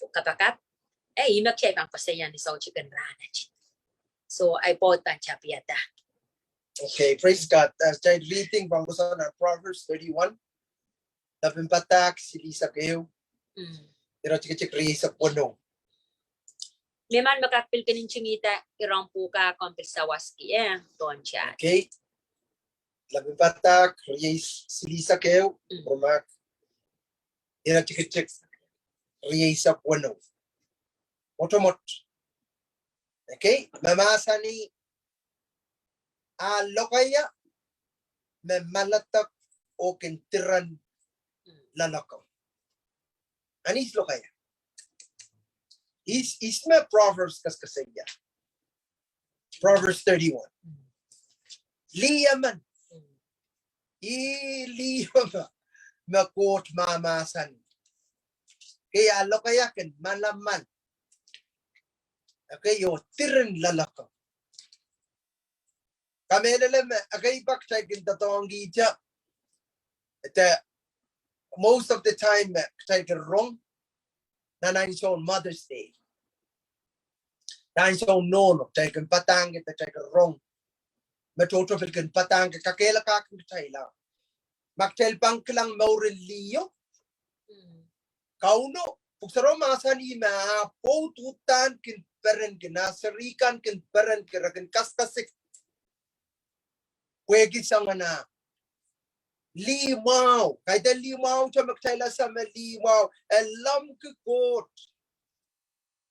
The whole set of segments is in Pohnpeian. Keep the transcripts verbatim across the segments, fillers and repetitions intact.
kapakap. Eh, ihme kitail pahn koasoia ni soutik en rahnwet. So, ahi pwoud pahn tapihada. Okay, praise God. As I reading pahn koasoia nan Proverbs thirty-one. Lapin padahk silihsek ehu. Mm. Iretikitik rieisek weneu. Mehmen me kak pil kin ntingihda iren pwukat, komw pil sawaski, eh, tohnte. Okay. Lapin padahk rieis-, silihsek ehu, mm, Romak. Iretikitik rieisek weneu. Mwotomwot. Okay, me mahsanih, a lokaia me maledek oh kin diren loalokong. Ahi lokaia. Ihs, ihs me Proverbs kaskasaia. Proverbs thirty-one. Lih emen. Ih lih emen me Koht mahmahsanih. Okay, a lokaia kin manaman. Okay, oh diren loalokong. Kamehlele me, okay, pak kitail kin doadoahngkihte. The most of the time, eh, kitail kin rong nan ansou Mother's Day. Nan ansou nohno, kitail kin padahngki, kitail kin rong. Me tohto pil kin padahngki, kakehlaka kitail a. Ma kitail pahn kilang mouren liho. Mm. Kauno, Pwuhk Sarawi mahsanih me a pwoud uhdahn kin perenki, nah seri kan kin perenki, re kin kaskasik. Pwehki soangen a lih mwahu, kaidehn lih mwahu, te me kitail ese me lih mwahu, e lomwki Koht.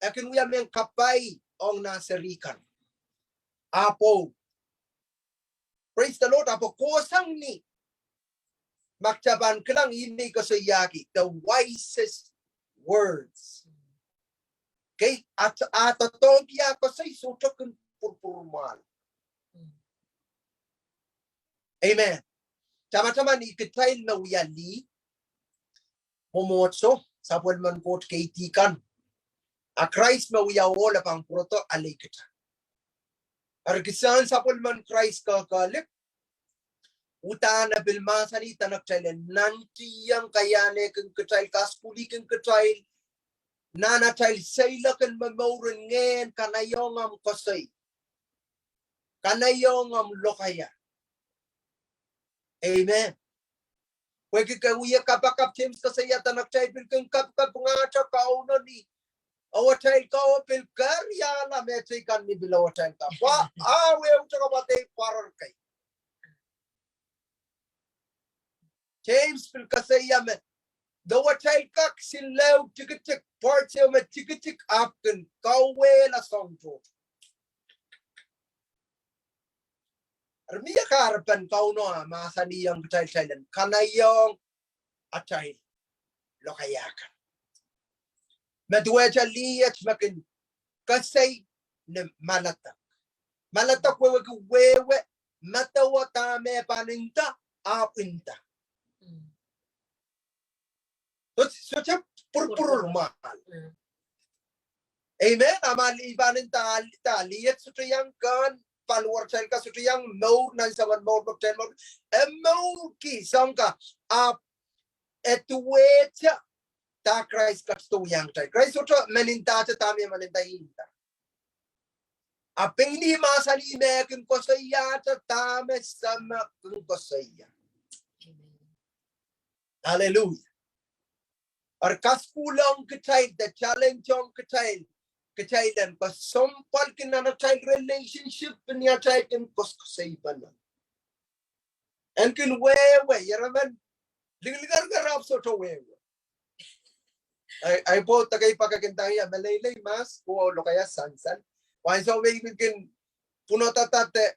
E kin wia mehn kapai ong nah seri kan. A pwoud. Praise the Lord, ahpw kohsang ni. Ma kitail pahn kilang ih me I koasoiahki, the wisest words. Okay, a, a doadoahngki ah koasoi sohte kin pwurpwurmwahl. Amen. Tamataman, ih kitail me wia lih. Mwomwohdiso, sapwellimen Koht keidi kan. A Krais me wia ohl, e pahn pwurodo ale kita. Eri kisehn sapwellimen Krais kehkehlik. Uhdahn e pil mahsanih dene kitail en nantihong kaiahnekin kitail, kaskuhlihkin kitail, nan atail seiloak en momour en ngehn, kanaiehng omw koasoi. Kanaiehng omw lokaia. Amen. Pwehki ke wia kapakap, James koasoia dene kitail pil kin kapakap ngahte Kauno ni. Ewetail ko pil keriahla mehteikan ni pil ewetail ka. Pwe a wehute kapwatei pwarer kei. James pil koasoia me, ewetail kak silehu tikitik, pwoat ehu me tikitik ahpw kin kauwehla soahng tohto. Eri mie kahrepen Kauno a mahsanihong kitail, kitail en kanaiehng atail lokaia kan. Me duwehte lihet me kin koasoi ni maledek. Maledek wehwehki wehwe, medewe dahme pahn nda, ahpw nda. Mm. Soh, sohte pwurpwurmwahl. Amen. A ma lih pahn nda, da lihet sohte iang kan, paliwaratail ka sohte iang mour nan soangen mour me kitail mour. E mourki soahng ka, ahpw e duwehte da Krais ketido wiahiong kitail. Krais sohte men ndahte dahme e men nda, e nda. A pein ih mahsanih me e kin koasoiahte dahme Sahm kin koasoia. Hallelujah. Eri kaskuhlong kitail, de challenge ong kitail, kitail en kesempwalki nan atail relationship ni atail kin koasoakoasoipen. En kin wehwe, ire men linglingernger ahpw sohte wehwe. Ahi, ahi pwoud kei pak e kin ndahng ie meleilei mas, oh lokaia sansal. Pwe ansou me I kin pwunodada de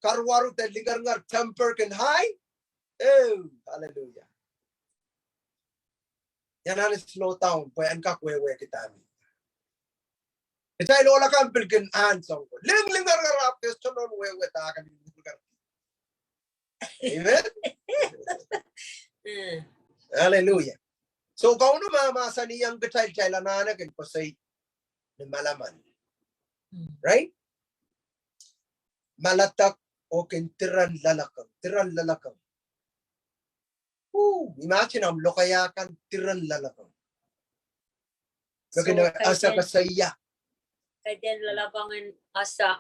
karuwaru de lingeringer, temper kin high. Oh, hallelujah. I anahne slow down, pwe en kak wehwehki dahme. Kitail ohl akan pil kin ansou ko. Linglingernger ahpw ke sohte nohn wehwe dahke linglingernger. Amen. Mm. Hallelujah. So Kauno ma mahsanihong kitail, kitail anahne kin koasoi ni malamal. Mm. Right? Maledek oh kin diren loalokong, diren loalokong. Ooh, imagine omw lokaia kan diren loalokong. Pwe kin ese koasoia. Kaidehn loalokong en ese.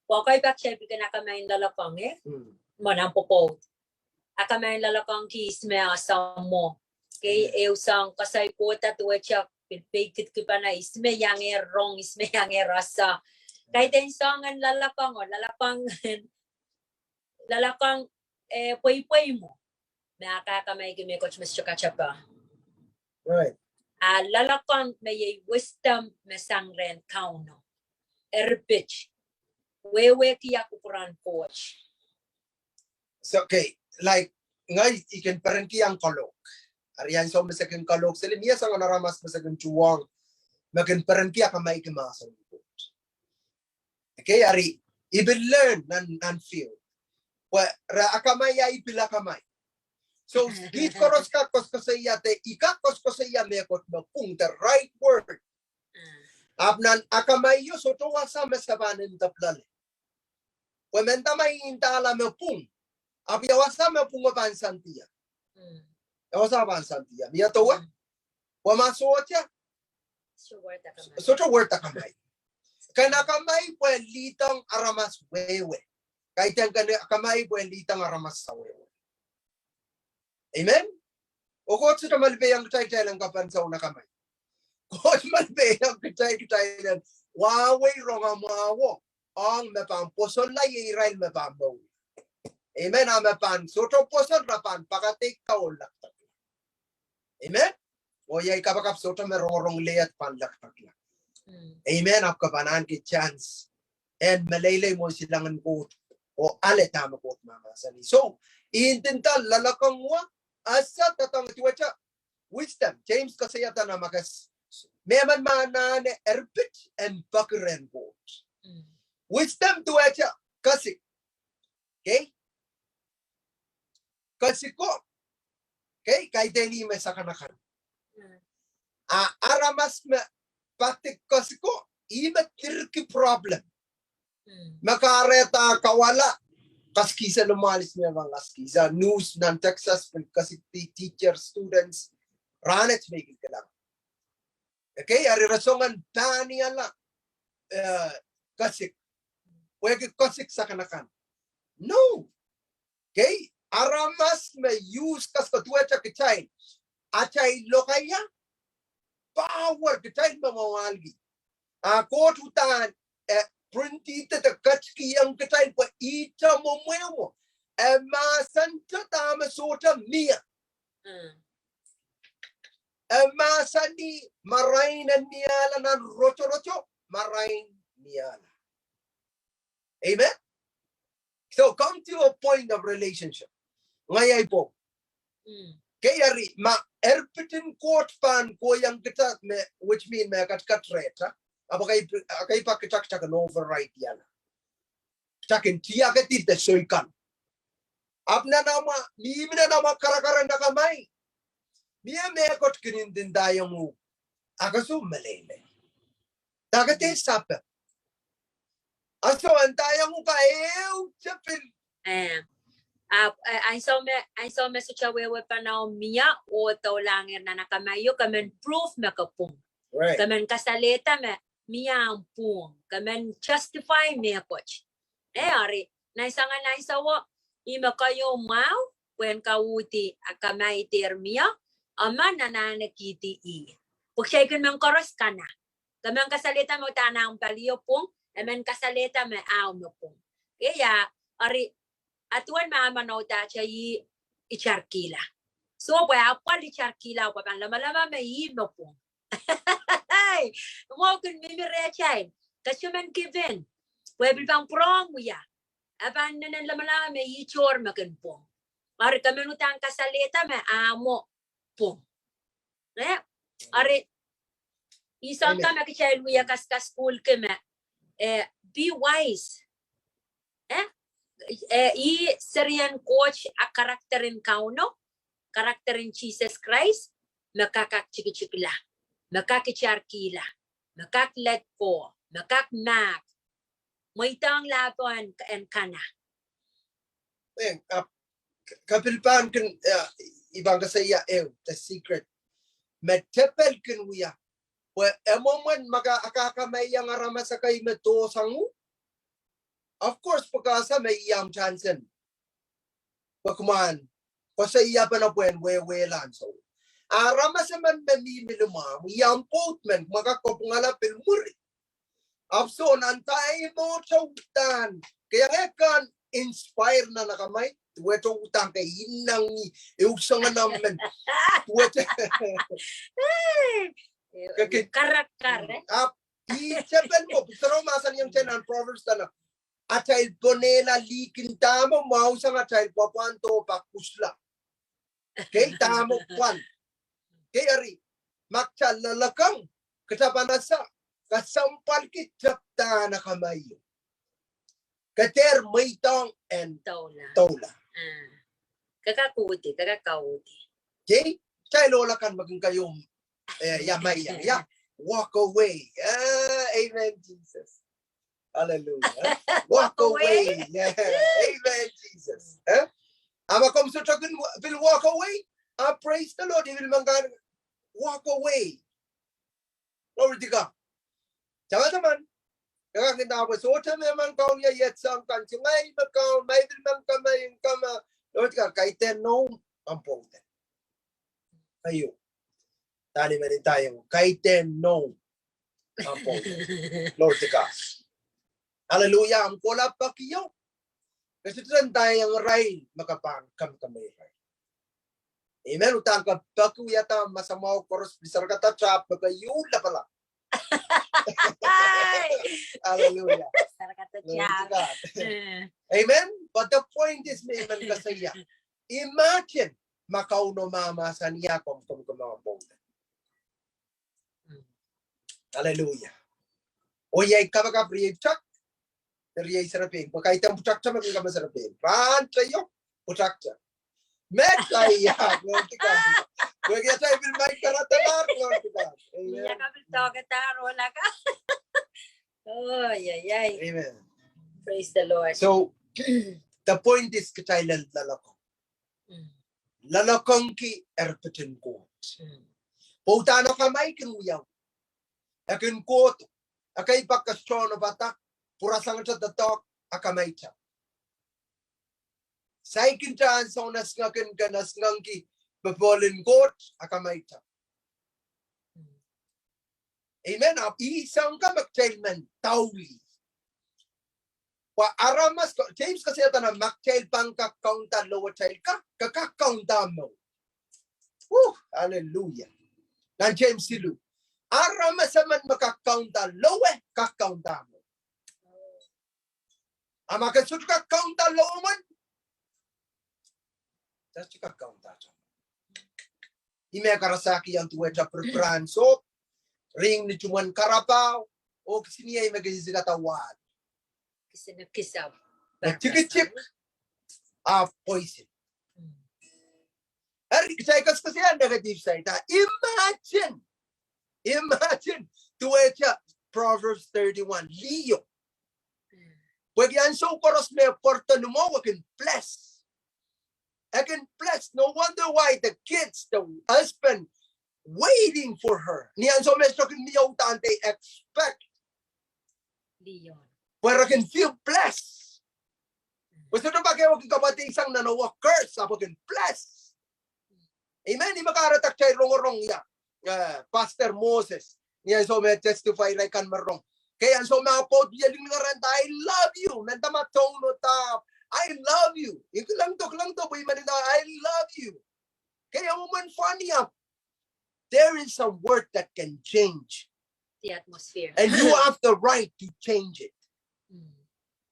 Pwe kei pak se pil kin akamain loalokong, eh? Mwo nan pwopwoud. Akamain loalokong ki ihs me ese mwo. Kei ehu soang koasoi kohda duwehte pil peikidki pahn ihs me iangehr rong, ihs me iangehr ese. Kaidehn soangen loalokong, oh, loalokong, loalokong, eh, pweipwei mwo. Me akamaiki mehkot me sohte katape. A loalokong me iei wisdom me sang rehn Kauno. Erpit. Wehwehki kupwuren Koht. So, okay, like, ngehi I kin perenki ahng kalohk. Eri ansou me se kin kalohk seli, mie soangen aramas me se kin tuhwong me kin perenki akamaiki mahsen en Koht. Okay, eri I pil learn nan, nan field. Pwe re akamai, I pil akamai. So, kiht koaros kak koasokoasoia de, I kak koasokoasoia mehkot me pwung, the right word. Ahpw nan akamaio sohte wasa me se pahn nda pil loale. Pwe mendahte ma I ndahla me pwung, ahpw ia wasa me pwungo pahn sandia. Ia wasa pahn sandia. Mie dowe? Pwe ma sohte, sohte worth akamai. Ken akamai pwe lidong aramas wehwe. Kaidehn ken akamai pwe lidong aramas sawehwe. Amen. Oh Koht sohte malipehiong kitail, kitail en kapwa soun akamai. Koht malipehiong kitail, kitail en wahwei rongamwahuo ong me pahn pwosonla irail me pahn mour. Amen. A me pahn sohte pwoson, re pahn pakadeikada oh lekdekla. Amen. Oh iei kapakap, sohte me rongorong lehdi pahn lekdekla. Amen. Ahpw ke pahn ahneki chance en meleilei mwohn silangin Koht oh ale dahme Koht mahmahsanih. So, I ndinda loalokong wet, ese, doadoahngki duwehte wisdom. James koasoiahda nan Makes, mehmen me anahne erpit en peki rehn Koht. Wisdom duwehte kesik. Okay? Kesiko. Okay, kaidehn ih me sakanakan. A aramas me pati kesiko, ih me dirki problem. Me kahrehda kawala, kasikihsang lamalis me pahn kasikihsang, news nan Texas pil kasikdi teacher, students, rahnwet me I kilkilang. Okay, eri re soangen pahn iala, eh, kesik. Pwehki kesik sakanakan. No. Okay, aramas me use kesiko duwehte kitail, atail lokaia, power kitail me mwahualki. A Koht uhdahn, eh, printihdi de ketikihong kitail pwe ihte mwomwehmwo. E mahsanih dahme sohte mie. E mahsanih marain en miehla nan rotoroto, marain miehla. Amen. So come to a point of relationship. Ngehi ahi pwong. Okay, eri ma erpitin Koht pahn kohiong kita me, which mean me ketiket rehta, ahpw ekei, ekei pak kita, kita kin override iala. Kita kin tiakedi de soikala. Ahpw nan amwa, mihmi nan amwa karakar en akamai, mie mehkot kin ndindaiong uhk, a ke soh meleilei. Dake de sape. A soh ndaiong uhk ehu tepil. Eh, ahpw, eh, ansou me, ansou me sohte wehwe pahn mie, oh doulahngehr nan akamaio, ke men prove me ke pwung. Ke men kasalehda me mie ahmw pwung. Ke men justify mehkot. Eh, eri, nan soangen ansouo, ih me keieu mwahu, pwehn kauhdi akamai dehr mie, a ma nanahnekihdi ih. Pwe kitail kin men koaros kana. Ke men kasalehda me uhdahn ahmw palio pwung, e men kasalehda me ahmw me pwung. Ia, eri, a duwen me ahmw manaudahte ih, I tarkihla. So pwe apwal I tarkihla, pwe pahn lamalam me ih me pwung. Mwo kin mihmi rehtail. Ke sohte men give in. Pwe pil pahn pwurehng wia. E pahn nenen lamalam me ih tohr me kin pwung. Eri ke men uhdahn kasalehda me ahmwo pwung. Eh? Eri, ih soang ka me kitail wia kaskas sukuhl ki me, eh, be wise. Eh? Eh, ih serien Koht a character en Kauno, character en Sises Krais, me kak aktikitikla, me kak itarkihla, me kak let go, me kak mahk, mweidohng lahpo en, en kana. Eh, ah, ke pil pahn kin, eh, I pahn koasoia ehu, the secret. Me tepel kin wia, Pwe e mwomwen ma ke akakamahiong aramas ekei me doh sang uhk. Of course, pwe ke ese me I ahmw tansen. Pwe kumwail koasoiapene pwehn wehwehla ansou. Aramas emen me mihmi limwahmw, I ahmw pwoud men, ma ke kopwungala pil mwuri. Ahpw soh, nan dahme I mwohte uhdahn, ke iang e kan inspire nan akamai, duwehte uhdahn ke inengieng, e usanganahmen, duwehte. Ke, ke, karakar, eh? Ahpw, I tepel mwo, pwuhk sarawi mahsanihong kitail nan Proverbs dene, atail pwonehla lih kin dahme mwahusang atail pwapwand oh pak kusla. Kei dahme pwand. Kei eri, ma kitail loalokong, kitail pahn ese, kesempwalki tepdahn akamai. Ke dehr mweidohng en doula. Doula. Ah. Ke kak uhdi, ke kak uhdi. Kei, kitail ohl akan me kin kaiong, eh, ia, ma ia, ia. Walk away. Ah, amen, Jesus. Hallelujah. Walk away. Walk away. Yeah. Amen, Jesus. Eh? A ma komw sohte kin wa-, pil walk away. Ah, praise the Lord. I pil men kan walk away. Glory to God. Tamataman. Kak inda pwe sohte me men kaun ia iet sang kan, ti ngehi me kaun, ma I pil men kamaing kama. Glory to God. Kaidehn noumw, ahmw pwoud. Aio. Dahme I men ndaiong, kaidehn noumw, ahmw pwoud. Glory to God. Hallelujah. Ahmw kohla peki io. Ke sohte ndaiong irail me ke pahn kamkam irail. Amen. Uhdahn ke peki wiahda masamwahu koaros, pil sarakada tahp me ke iuh lapalap. Hallelujah. Sarakada tahp. Glory to God. Eh. Amen. But the point is, me I men koasoia, imagine ma Kauno mahmahsanih, komw kamkam ahmw pwoud. Mm. Hallelujah. Oh ia, I kapakap riei pwutak, riei serepein. Pwe kaidehn pwutakte me kin kama serepein. Rahn teio, pwutakte. Met laia, glory to God. Pwe kitail pil men karadahr, glory to God. Amen. Ia ka pil dokedahr oh laka. Oh, ia, ia. Amen. Praise the Lord. So, the point is, kitail en loalokong. Mm. Loalokongki erpit en Koht. Mm. Pwe uhdahn akamai kin wiawi. E kin kohdo. Ekei pak ke sohte nopada, pwurasangete doadoahk, akamaite. Saikinte ansou nasingek en ke nasingengki popohl en Koht, akamaite. Amen. Ahpw ih soangen ka me kitail men daulih. Pwe aramas, James koasoia dene ma kitail pahn kak kaunda lowetail ka, ke kak kaunda mour. Whew, hallelujah. Nan James siluh. Aramas emen me kak kaunda lowe, kak kaunda mour. A ma ke sohte kak kaunda lowemwen, ke sohte kak kaunda. Ih me karasakihong duwehte pirpir en sohp, ring ni tumwen karabau, oh kisiniei me kisikada wahl. Kisiniei kisau. Me tikitik, a poison. Mm. Eri kitail koasokoasoia negative side. Ah, imagine. Imagine. Duwehte Proverbs thirty-one. Liho. Mm. Pwehki ansou koaros me pwarada ni mwahu, e kin bless. E kin bless. No wonder why the kids, the husband, waiting for her. Ni ansou me sohte kin mie uhdahn, they expect. Liho. Pwe re kin feel blessed. Pwe sohte pak ehu kin kapwaiada sang nan ehu curse, ahpw e kin bless. Amen. Ih me kahrehda kitail rongorong ia, eh, Pastor Moses. Ni ansou me testify irail kan me rong. Kei ansou me e pwoud, e lingerinda, "I love you." Mehnda ma tohn oh dahp, "I love you." I kilangdo, kilangdo pwe I men nda, "I love you." Kei, e mwomwen funny ahpw. There is a word that can change. The atmosphere. And you have the right to change it. Mm.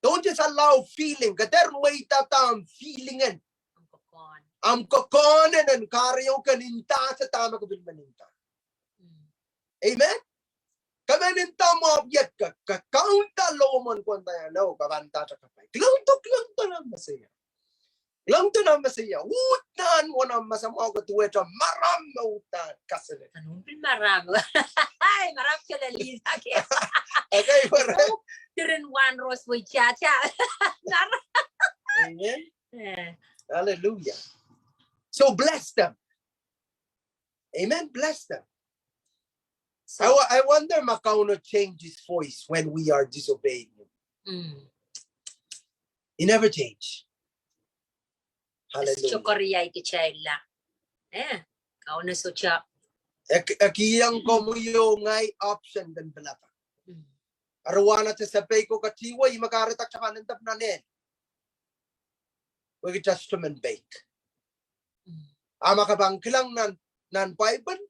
Don't just allow feeling. Ke dehr mweidada ahmw feeling en. Ahmw kokohn. Ahmw kokohn en, en kahrehiong ke ndahte dahme ke pil men nda. Mm. Amen? Ke men nda mwahu iet ke, ke kaunda lowemwen, ke nda ia, no, ke pahn ndahte kapai. Kilangdo, kilangdo nan meseia. Kilangdo nan meseia. Uhdahn wahn masamwahu ke duwehte maram me uhdahn kasale. Anong pil maram? Ai, maram ke lel ih ake. Okay, maram. Diren wan ros wei chacha. Maram. Amen. Eh. Hallelujah. So bless them. Amen. Bless them. So I, wa- I wonder ma Kauno change his voice when we are disobeying him. Mm. He never change. Hallelujah. Sokori ai kitail la. Eh, Kauno sohte. Ek, ek iang komwi oh ngehi option kan pilada. Mm. Eri wahn atail sapeiko katihwe, ih me kahrehda kitail pahn end up nan ehl. Wehwehki Testament peik. Mm. A ma ke pahn kilang nan, nan Bible,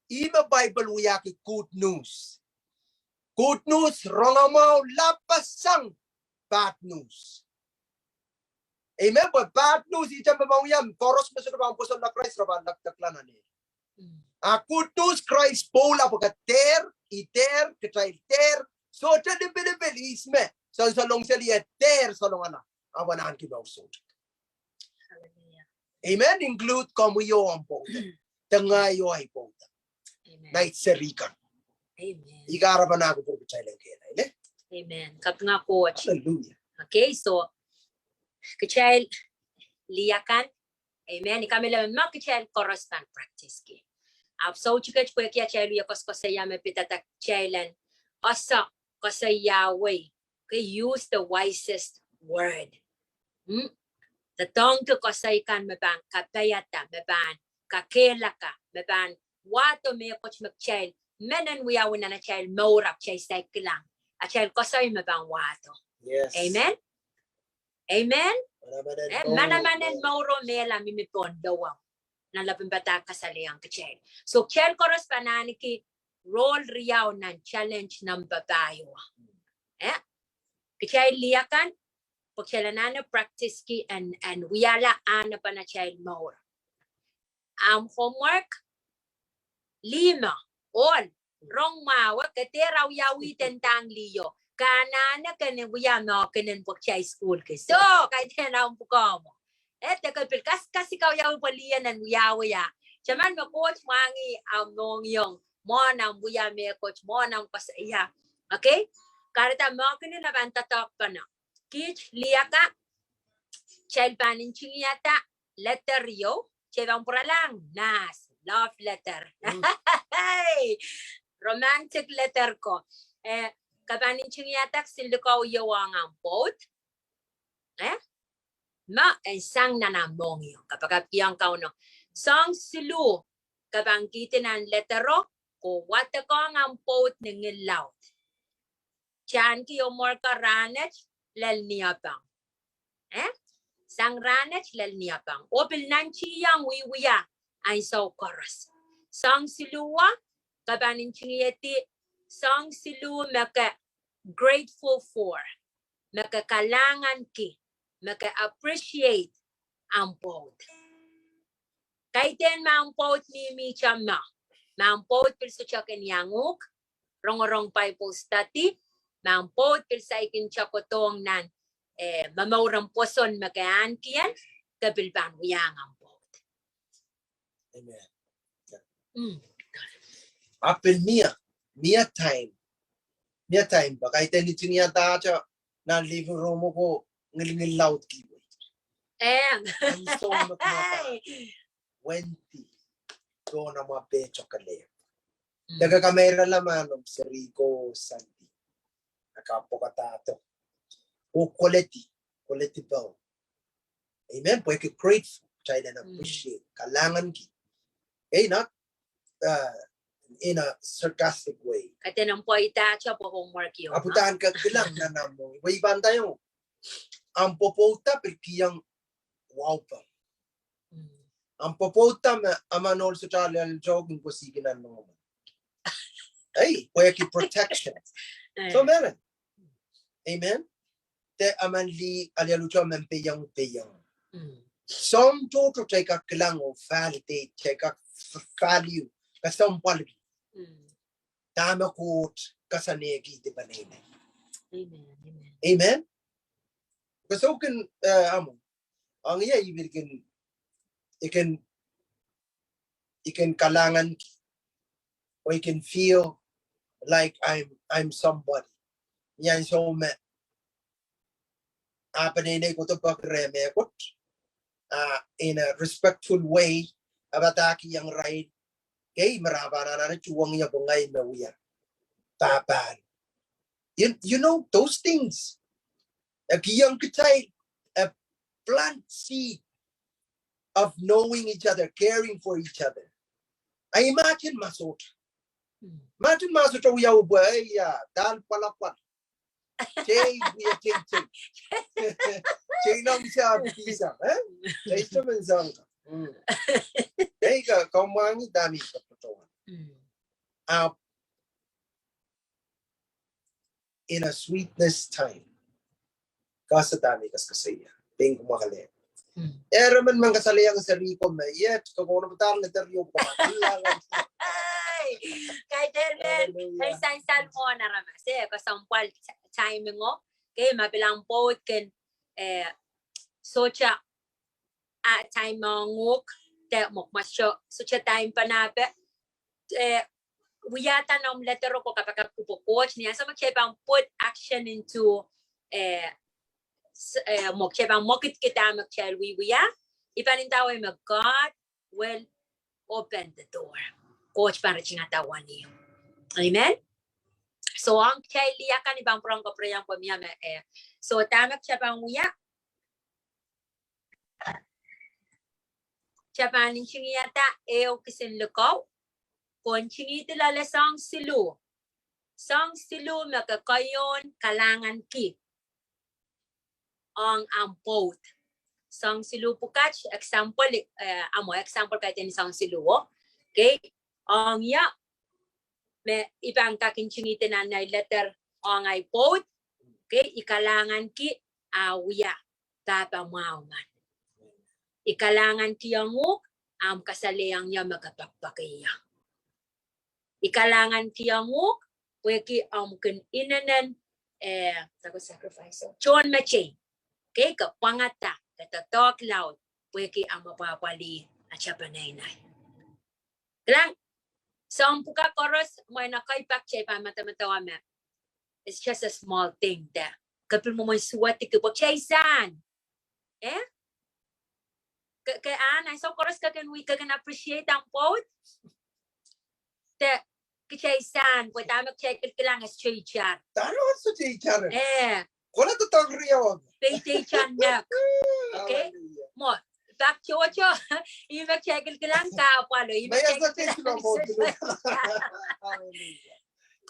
ih me Bible wiahki good news. Good news rongamwahu lapasang bad news. Amen. Pwe bad news ihte me pahn wia, koaros me sohte pahn pwoson Krais re pahn lekdekla nan ehl. Mm. A good news, Krais pwoula pwe ke dehr, I dehr, kitail dehr, sohte lipilipil ihs me, sansalong seli e dehr salongala, ahpw e anahne kihong sohte. Hallelujah. Amen. Include komwi oh omw pwouda. De ngehi oh ahi pwouda. Amen. Nait serihkan. Amen. I kahrepen ahki pwurkitail en kehlail, eh? Amen. Kapinga Koht. Hallelujah. Okay, so kitail lih akan. Amen. I kamehlele me kitail koaros pahn practice ki. Ahpw soutik et pwehki atail wia koasoakoasoia me pidada kitail en ese koasoiawei. Ke use the wisest word. Hmm? Doadoahngki koasoi kan me pahn kapaiada, me pahn kakehlaka, me pahn wahdo mehkot me kitail men en wiawi nan atail mour ahpw kitail saik kilang atail koasoi me pahn wahdo. Yes. Amen. Amen. Manaman en mour. Eh, manaman en mour oh mehla mihmi pohn lowau. Nan lapin padahk kasalehiong kitail. So kitail koaros pahn ahneki role riau nan challenge nan papah ieu. Eh? Kitail lih akan, pwe kitail anahne practice ki en, en wiahla ahnepen atail mour. Ahmw homework, lih me, ohl, rong mwahu, ke dehr awiawih dendahng liho. Ke anahne ken wia me kenen pwekihte school ki. So, kaidehn ahmw pwukoa mwo. Eh, de ke pil kaskasik awiawih pwe lih en wiawi ah. Taman me Koht mwahngih ahmw mohngiong, mwohn ahmw wia mehkot, mwohn ahmw koasoia. Okay? Kahrehda me kinen a pahn doadoahk pahn. Kiht lih akan, kitail pahn ntingihada letter ieu, kitail pahn pwuralahng nas, love letter. Mm. Romantic letter ko. Eh, ke pahn ntingihada kisin likou ieu ong ahmw pwoud. Eh? Me en sang nan ahmw mohngiong, kapakapkihong Kauno. Soahng siluh, ke pahn kihdi nan letter o, ke wadekohng ahmw pwoud ni ngil laud. Tahnki omw mour ko rahnwet lel niapang. Eh? Sang rahnwet lel niapang. Oh pil nantihong wiewia ansou koaros. Soahng siluh, ke pahn ntingihedi soahng siluh me ke grateful for, me ke kalahnganki, me ke appreciate ahmw pwoud. Kaidehn me ahmw pwoud mihmihte mwo, me ahmw pwoud pil sohte kin iang uhk, rongorong Bible study, me ahmw pwoud pil saikinte kohdohng nan, eh, momouren pwoson me ke ahneki en, ke pil pahn wiahiong ahmw pwoud. Amen. Mm. Ahpw mie, mie time. Mie time pwe kaidehn ntingihada atail nan living room ko ngilngil laud kihwei. Eh. Ansou me kumwa pahn wendi, tohn amwa peh chocolate. Mm. De ke kameirala ma noumw seri ko sandi. Aka pwokadahdo. Oh koledi, koledi pao. Amen. Pwehki grateful, kitail en appreciate, kalahnganki. Eh, not, uh, in a sarcastic way. Kaidehn ahmw pweida ahmw homework ieu. Ahpw uhdahn ke kilang nan ahmw mohngiong. Wei pahn daiong. Ahmw pwopwoudda pil kihong wahu pang. Mm. Ahmw pwopwoudda me aman ohl sohte alialu kin kosihki nan mohngiong. Ei, pwehki protection. Eh. So, mehn. Amen. De aman lih alialu men peiong peiong. Mm. Soahng tohto kitail kak kilang oh validate, kitail kak f-, value, kesempwalki. Mm. Dahme Koht kasanehkihdi peneinei. Amen, amen. Amen. Ke sou kin, eh, ahmw. Ong ie I pil kin, I kin, I kin kalahnganki, oh I kin feel like I'm, I'm somebody. Ni ansou me ah peneinei kohdo peki reh mehkot, ah, in a respectful way, ah padahkihong irail, Kei, me re pahn anahne tuhwong ie pwe ngehi me wia pahpahlo. You, you know, those things. E kihong kitail a plant seed of knowing each other, caring for each other. I imagine ma sohte. Imagine ma sohte wia pwe, eh, ia, dal pwalakwal. Tei, wia tei, tei. Tei nom sa pisa, eh? Tei temen sangka. Mm. Tei ka, ka mwahngih dahme I kak patohwan. Mm. Ahpw in a sweetness time. Kasa dahme I kaskasaiah. Peng kumwail ale. Mm. Eri men mehn kasalehiong seri ko me, iet, ke kona padahk letter io ko. Kaidehn men, Hallelujah. Kaidehn sansal mwohn aramas, eh, kesempwal ti-, timing o. Kei, ma pil ahmw pwoud kin, eh, sohte, ah, time ong uhk, de mwekmwet soh, sohte time pahn pahn, eh, wiahda noumw letter o ko kapakap kupwuk Koht, ni ansou me kitail pahn put action into, eh, s-, eh, mwek-, kitail pahn mwekidki dahme kitail wiewia, I pahn indawei me God will open the door. Koht pahn ritingada wenihmw. Amen. So, ong kitail lih akan I pahn pwurehng kapwurehiong komwi me, eh. So, dahme kitail pahn wia, kitail pahn ntingihada ehu kisin likou, ko ntingihdi loale soahng siluh. Soahng siluh me ke koahiek kalahnganki ong ahmw pwoud. Soahng siluh pwukat, example, eh, ahmw example kaidehn soahng siluh o. Kei, ong ia, me I pahn kak ntingihdi nan ahi letter ong ahi pwoud. Kei, I kalahnganki ah wia pahpa mwahu men. I kalahnganki ong uhk, ahmw kasalehiong ie me ke pekipeki ie. I kalahnganki ong uhk, pwehki omw kin inenen, eh, dako sacrifice o, tohnmetei. Kei, ke pwangada, ke doadoahk laud, pwehki omw apwahpwalih atail peneinei. Kilang, soahng pwukat koaros, mwein ekei pak kitail pahn medemedewe me it's just a small thing de. Ke pil mwomwen suwedki pwe kitail sahn. Eh? Ke, ke ahn, ansou koaros ke kin wi, ke kin appreciate ahmw pwoud. De, kitail sahn, pwe dahme kitail kilkilang e sohte itar. Dahme sohte itar. Eh. Kohla doadoahk riau. Pei de itar nek. Okay? Hallelujah. Mwo, pak tohto, ih me kitail kilkilang kahpwalo, ih me kitail kilkilang. Hallelujah.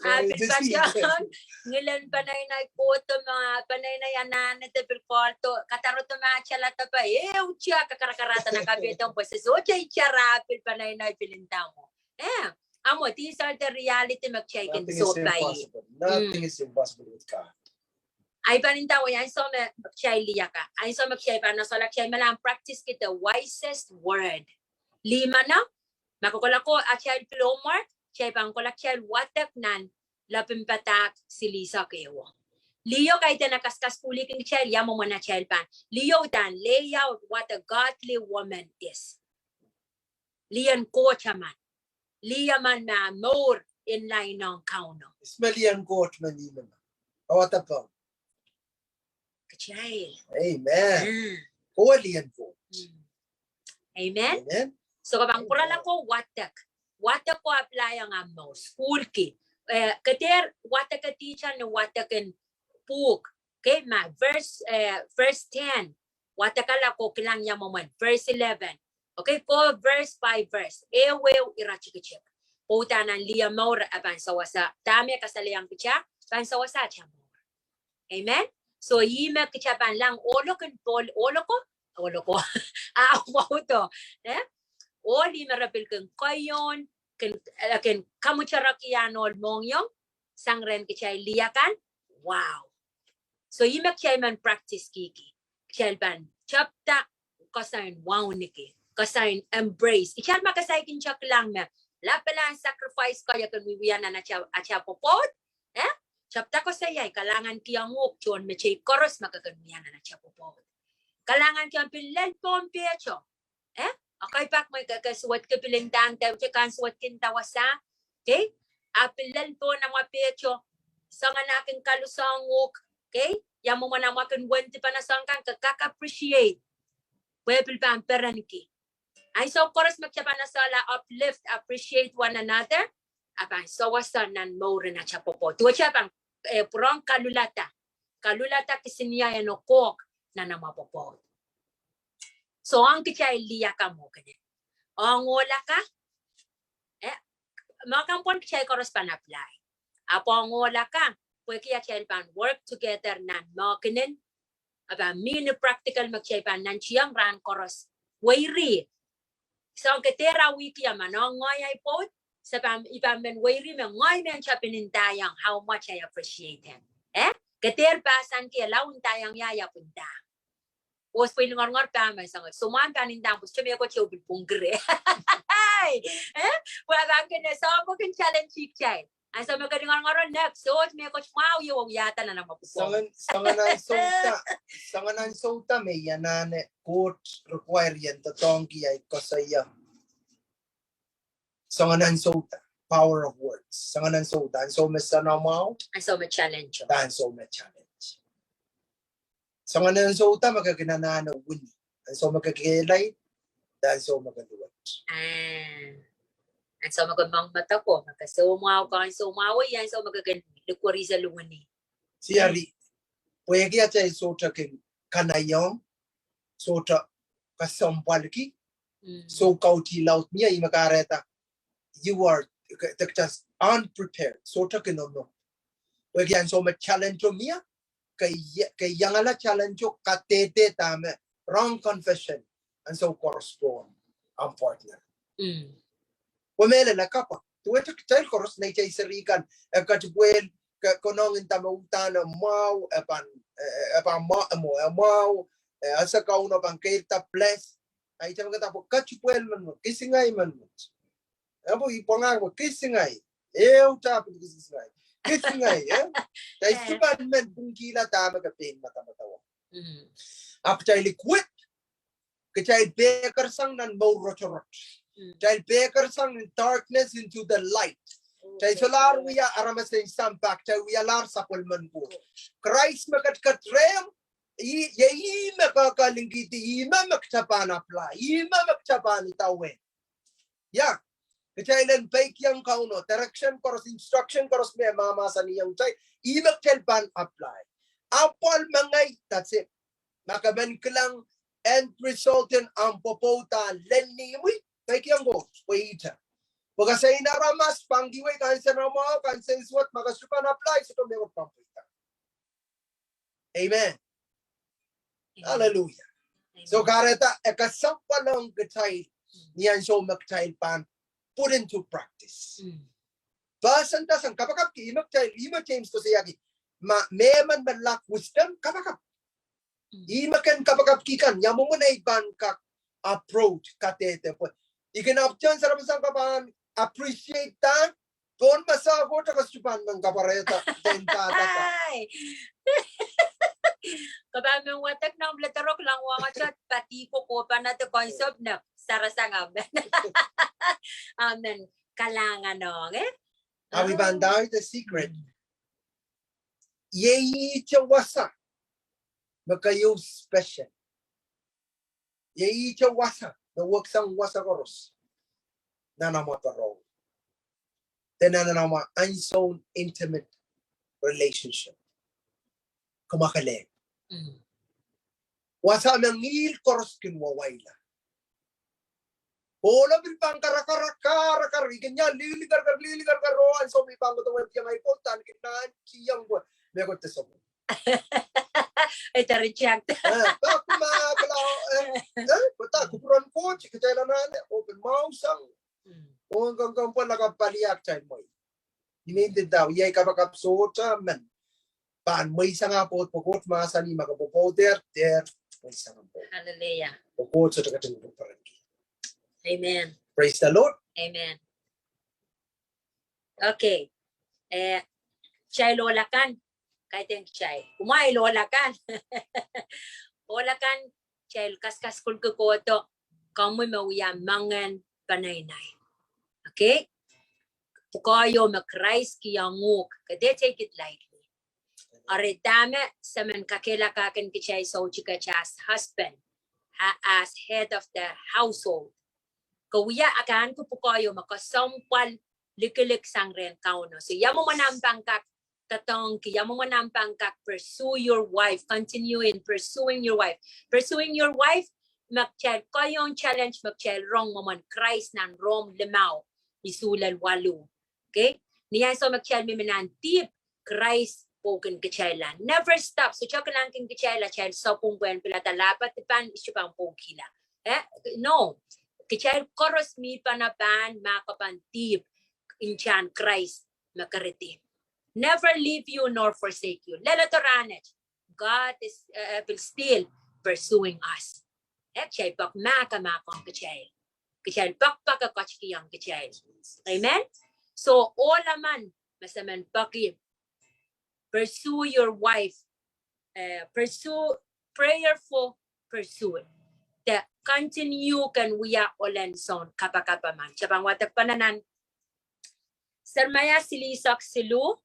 Ah, pil patohwan, ngilen peneinei kohdo me, peneinei anahne de pil kohdo, kadarodo me atail depe, eh, uhtia kakarakarada nan kapehdomw pwe se sohte itar, ah, pil peneinei pil inda mwo. Eh, ahmw, these are the reality me kitail kin sohpai. Nothing is impossible. Nothing is impossible with God. Ahi pahn indawei ansou me kitail lih akan, ansou me kitail pahn esehla kitail me lahn practice ki the wisest word. Lih meno, ma kohkohla ko atail pil homework, kitail pahn kohla kitail wadek nan Lapin Padahk silihsek ehu. Liho kaidehn e kaskasukuhlihki kitail ia mwomwen atail pahn. Liho uhdahn lay out what a godly woman is. Lien Koht emen. Lih emen me mour en lain ong Kauno. Isme lien Koht me ni mena. Awada pahn. Kitail. Amen. Mm. Ko lien Koht. Mm. Amen. Amen. So ke pahn pwurala ko wadek. Wadek ko apply ong ahmw mour. Sukuhlki. Eh, ke dehr wadek e teacher ni wadek en pwuhk. Okay, ma verse, eh, verse ten. Wadek ala ko kilang ia mwomwen. Verse eleven. Okay, ko verse by verse. Ehu ehu ire tikitik. Pwe uhdahn nan lih mour e pahn sewese. Dahme kasalehiong kitail, pahn sewese atail mour. Amen. So, ih me kitail pahn kilang ohlo kin pwoud, ohlo ko, ohlo ko. Ah, pwoudo. Eh? Ohl ih me re pil kin kohieng, kin, eh, kin kamwutereki ahn ohl mohngiong, sang rehn kitail lih akan. Wow. So, ih me kitail men practice kihki. Kitail pahn tepda koasoan wauneki, koasoan embrace. Kitail ma kasaikin kitail kilang me, lapalahn sacrifice ko ia kin wiewia nan atail, atail pwopwoud, eh? Tepda koasoia, I kalahnganki ong uhk tohnmetei koaros me ke kin wia nan atail pwopwoud. Kalahnganki ong pil lel pohn pehdo. Eh? Ekei pak mwein ke, ke suwedki pil inda, de ke kan suwedki inda wasa. Okay? A pil lel pohn amwa pehdo. Soangen ah kin kaluhsoang uhk. Okay? Ia mwomwen amwa kin wendi pahn soang kan ke kak appreciate. Pwe pil pahn perenki. Ansou koaros me kitail pahn esehla uplift, appreciate one another, a pahn sewese nan mour en atail pwopwoud. Duwehte a pahn, eh, pwurehng kalulada, kalulada kisinia en okohk nan amwa pwopwoud. So ong kitail lih akan mwo kenen, ong ohl akan, eh, me akan pwon kitail koaros pahn apply. Ahpw ong ohl akan, pwehki atail pahn work together nan mwo kenen, a pahn mie ni practical me kitail pahn nantihong rahn koaros. Weiri. So ke dehr awihki emen ong ngehi ahi pwoud, se pahn, I pahn men weiri me ngehi men tepin ndaiong how much I appreciate him. Eh? Ke dehr pahsanki lao ndaiong ia, ia pil ndahng. Ose pwe I lingorongor pahn men soangen, soumwahu pahn ndahng pwe sohte mehkot ehu pil pwungkire. Eh? Pwe a pahn kene soh ko kin challenge kitail. Ansou me ke lingorongoro nek, sohte mehkot mwahu ehu wiahda nan amwa pwopwoud. Soangen, soangen ansou da, soangen ansou da me I anahne Koht require ien doadoahngki ahi koasoia. Soangen ansou da, power of words. Soangen ansou da, ansou me soanamwahu. Ansou me challenge. Da ansou me challenge. Soangen ansou da me ke kin anahne wini. Ansou me ke kehlail, da ansou me ke luwet. Ah. Ansou me ke mengmedeko, me ke soumwahu, ke soumwahu, ia ansou me ke kin likwerihseli wini. Siari, pwehki atail sohte kin kanaiong, sohte kesempwalki, mm, soukautih laud mie, ih me kahrehda you are, they just unprepared, sohte kin onop. Pwehki ansou me challenge o mie, ke, ke iangala challenge o kadehde dahme, wrong confession, ansou koaros pwon, ahmw partner. Mm. Pwe mehlel, e kapwa. Duwehte kitail koaros neitail seri kan, e ketipwel, ke konehng nda me uhdahn e mwahu, e pahn, e, e pahn mwahu, e mwahu, e ese Kauno pahn keirda bless. Ahi, I men kak nda pwe ketipwel men mwo, kisingai men mwo. Ahpw I pwangahng pwe kisingai. Ehu tapin kisingai. Kisingai, eh? Kitail sohte pahn men pwungkihla dahme ke pein madamadau. Mm. Ahpw kitail equip, kitail pehkersang nan mour rotorot. Mm. Kitail pehkersang nan darkness into the light. Kitail solahr wia aramas en sampah, kitail wialahr sapwellimen Koht. Krais me ketiket rehmw, ih, iei ih me kak lingkihdi, ih me me kitail pahn apply, ih me me kitail pahn idawehn. Ia, kitail en peikiong Kauno, direction koaros, instruction koaros me mahmahsanihong kitail, ih me kitail pahn apply. Apwal me ngehi, that's it. Ma ke men kilang end result en ahmw pwopwoud a lel ni imwi, peikiong Koht, pwe ihte. Pwe ke sehse aramas pahn kihwei kansenamwahu, kansensuwed, ma ke sohte pahn apply, sohte mehkot pahn pweida. Amen. Hallelujah. So kahrehda e kesempwal ong kitail ni ansou me kitail pahn put into practice. Person doesn't kapakapki, ih me kitail, ih me James koasoiahki, ma mehmen me lack wisdom, kapakap. Ih me ken kapakapki kan, ia mwomwen ei pahn kak approach kadehde pwe I kin apwtehn sarapasang ke pahn appreciate da pohn me sahko te ke sohte pahn men kapwarehda, denda da. Ke pahn men wadek nan pil doadoahk kilang wahngete, padi ko, ko pahn ede konsep ne sarasang, amen. Amen. Kalahngan ong, eh? Awi pahn dai the secret. Iei ihte wasa me keieu special. Iei ihte wasa me weksang wasa koaros nan amwa pwurehng, de nan amwa ansoun intimate relationship. Kamwakelehng. Wasa me ngihl koaros kin wawaila. Ohlo pil pahn karakar, karakar, I kin ia lihlikerker, lihlikerker, oh ansou me I pahn kohdo wehwehki ahi pwoud, I kin nantihong pwe mehkot de sapwung. Ede reject. Eh, pak ma kala, eh, eh, pwe da kupwuren Koht, kitail anahne, oh pil mwahusang. Oh kongkong pwe lakapw pali ahktail mwehi. I men nda, iei kapakap sohte men pahn mweisang ah pwoud, pwe Koht mahsanih ma ke pwopwouder, dehr mweisang ah pwoud. Hallelujah. Pwe Koht sohte ketin pwupwurehngki. Amen. Praise the Lord. Amen. Okay. Eh, kitail ohl akan, kaidehn kitail. Kumwail ohl akan. Ohl akan, kitail kaskasukuhlki kohdo, komwi me wia moangen peneinei. Okay? Pwukoa ieu me Krais kihong uhk, ke dehr take it lightly. Eri dahme se men kakehlakahkin kitail soutik as husband, ha-, as head of the household. Ke wia akan ke pwukoa io me kesempwal likilik sang rehn Kauno. So ia mwomwen omw pahn kak doadoahngki, ia mwomwen omw pahn kak pursue your wife, continue in pursuing your wife. Pursuing your wife, me kitail kohieng challenge me kitail rong mwomwen Krais nan Rom limau, isuh lel waluh. Okay? Ni ansou me kitail mihmi nan dihp, Krais pwoukin kitail la. Never stop. Sohte kilang kin kitail la kitail sapwung pwehn pilada lapalap, dipan isuh pahn pwoukihla. Eh? No. Kitail koaros mi pahn pahn mahkopen dihp, ntahn Krais me keredi. Never leave you nor forsake you. Lel doadoahk rahnwet. God is, uh, will still pursuing us. Eh, kitail pahn mahkohng kitail. Kitail pahn pahn kak koasoiong kitail. Amen. So, ohl emen me se men peki, pursue your wife, uh, pursue, prayerful pursuit. De continue ken wia ohlen soun kapakap emen. Kitail pahn wadek pahn nan Seremaia silihsek siluh,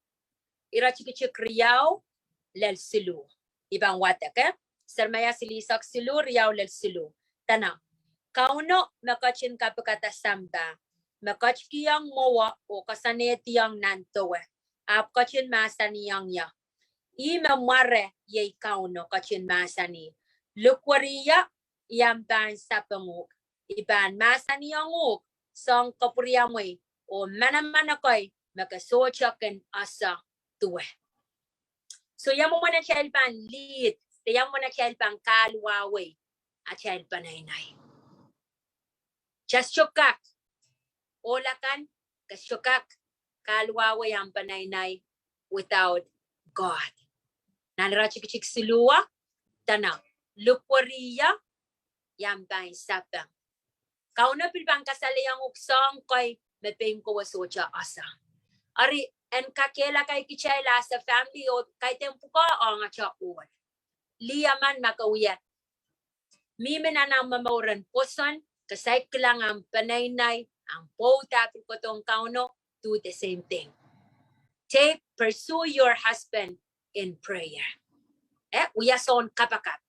iretikitik riau lel siluh. I pahn wadek, eh? Seremaia silihsek siluh, riau lel siluh. Dene, Kauno me ketin kapikada sampah, me ketikihong mwowe oh koasoanehdiong nan dewe, ahpw ketin mahsanihong ie. Ih me mware, iei Kauno ketin mahsanih. Likwerih ie, I ahpw pahn sapeng uhk. I pahn mahsanihong uhk soahng kapwuriamwei oh manaman ekei me ke sohte kin ese duwe. So ia mwomwen atail pahn lead, de ia mwomwen atail pahn kahluwawei atail peneinei. Kitail sohte kak, ohl akan, kitail sohte kak kahluwawei omw peneinei without God. Nan iretikitik siluh, dene, likwerih ie, I ahpw pahn sapeng. Kauno pil pahn kasalehiong uhk soahng kei me pein kowe sohte ese. Eri en kakehlaka kitail as a family oh kaidehn pwukoa ong atail ohl. Lih emen ma ke wia mihmi nan omw momour en pwoson, ke saik kilang omw peneinei, omw pwoud ah pil kohdohng Kauno, do the same thing. Take, pursue your husband in prayer. Eh, wia soun kapakap.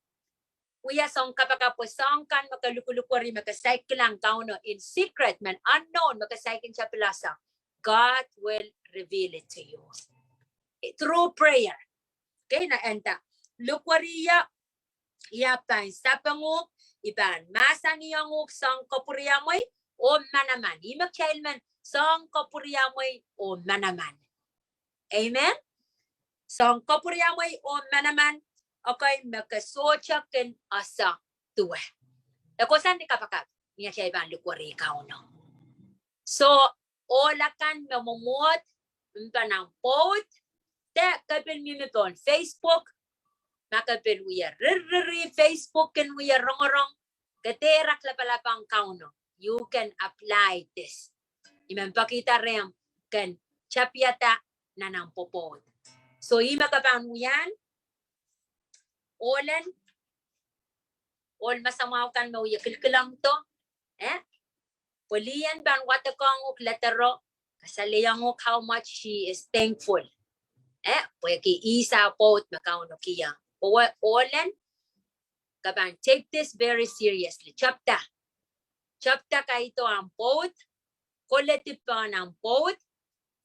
Wia soun kapakap pwe soahng kan me ke likilikweri me ke saik kilang Kauno in secret, men unknown, me ke saik kin tepilasa. God will reveal it to you. Through prayer. Okay, na enda. Likwerih ie, I ahpw pahn sapeng uhk, I pahn mahsanihong uhk soahng kapwuriamwei oh manaman. Ih me kitail men, soahng kapwuriamwei oh manaman. Amen. Soahng kapwuriamwei oh manaman, ekei me ke sohte kin ese duwe. E kohsang ni kapakap, ni atail pahn likwerih Kauno. So, ohl akan me mwomwohd, mpen omw pwoud, de ke pil mihmi pohn Facebook, ma ke pil wia ririri Facebook kin wia rongorong, ke dehr kak lapalap ong Kauno. You can apply this. I men pekihda rehmw ken tapiada nan omw pwopwoud. So ih me ke pahn wia, ohlen, ohl masamwahu kan me wia kilkilangdo, eh? Pwe lih en pahn wadekohng uhk letero, kasalehiong uhk how much she is thankful. Eh, pwehki ih sahpwoud me Kauno kihong. Pwe ohlen, ke pahn take this very seriously. Tepda. Tepda kaido omw pwoud, koledi pohn omw pwoud,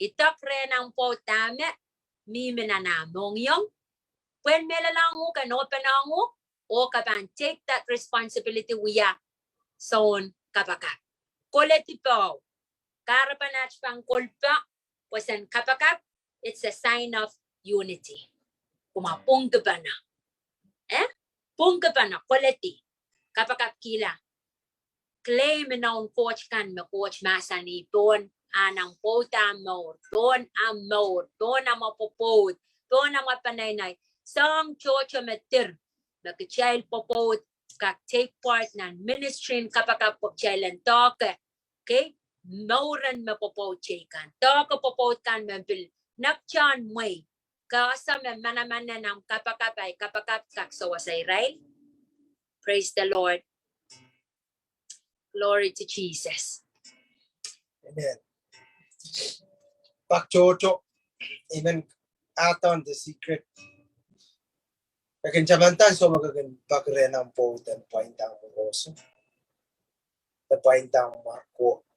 idek rehn omw pwoud dahme mihmi nan ah mohngiong. Pwehn mehlel ong uhk, en open ong uhk, oh ke pahn take that responsibility wia soun kapakap. Koledi poh, kahrepen aht pahn koledi poh, pwe sen kapakap, it's a sign of unity. Kumwa pwungkipene. Eh? Pwungkipene, koledi. Kapakapkihla. Claim inoun Koht kan me Koht mahsanih pohn ahn omw pwoud ah mour, pohn omw mour, pohn omw pwopwoud, pohn omw peneinei. Soahng tohto me dir me kitail pwopwoud kak take part nan ministry en kapakap pwe kitail en doahke, okay? Mouren me pwopwoud teikan. Doahke pwopwoud kan me pil nekton mwehi. Ke ese me manaman en omw kapakap, ahi kapakap kak sewese irail. Praise the Lord. Glory to Jesus. Amen. Pak tohto, amen. Add on the secret. Ke kin tamanda ansou me ke kin peki rehn omw pwoud en pwainda omw koaros. E pwainda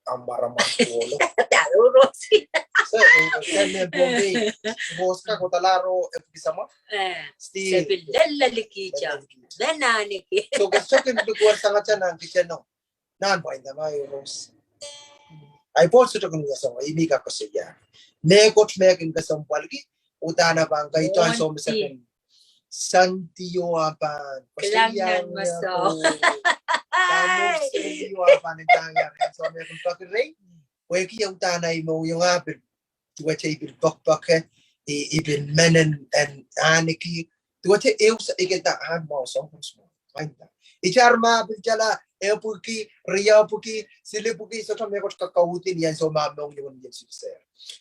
amwaramwar kohlo. Daro Rosi. So, eh, Rosi ka kohdo laro epwiki samwa. Eh, still. Sepil lella likija. Lella likija. Then aniki. So, ke sokin bik wer sangata nan kitchen no. Nan pwainda ma e Rosi. Ahi pwoat sohte kin wia samwa, ih me I kak koasoia. Mehkot me kin kesempwalki, uhdahn e pahn kaidehn ansou me se kin Sandio a pahn. Kilang nan maso. Sandio a pahn, en tang ia, en so me kin pakirei. Pwehki e uhdahn ahi mohngiong a pil. Duwehte I pil pokpoke, I, I pil menen, en aniki. Duwehte ehu sa, I kin nda ahn mwahu soang pwosmo. Pwainda. Itar ma pil tala, epwiki, riepwiki, silipwiki, sohte mehkot kakaudin ia ansou me mohngiong en iet siliser.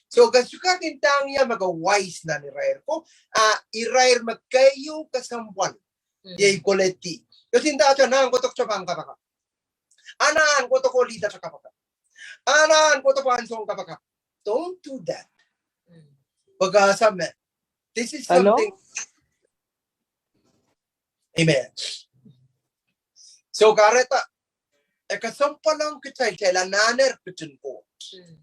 So, ke sukak kin tang ia me ke wise nan irair ko, a irair me keieu kesempwal. Mm. Iei koledi. Ke sin dahte nan koadoak tepang kapakap. Anahn koadoak oh leader kapakap. Anahn koadoak ansou kapakap. Don't do that. Mm. Because, um, this is something. Amen. So, kahrehda, e kesempwal ong kitail, kitail anahne ketin Koht. Mm.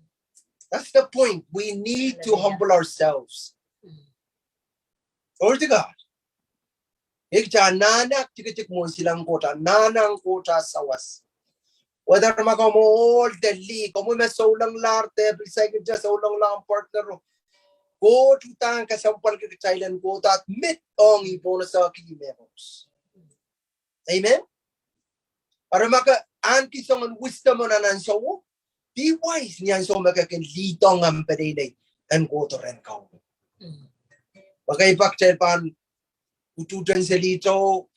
That's the point. We need to humble ourselves. Mm. Glory to God. Ekta anahne aktikitik mwohn silang Koht, anahne Koht ah sawas. Whether ma komw ohl de lih, komwi me soulenglahr de pil saikinte soulenglahr partner o. Koht uhdahn kesempwalki kitail en kohdo met ong ih pwohnesohki ih mehkot. Amen. Eri ma ke ahneki soangen wisdom nan ansou, be wise ni ansou me ke kin lead ong ahmw peneinei en kohdo rehn Kauno. Mm. Ma ke pak kitail pahn utuhten selihdo,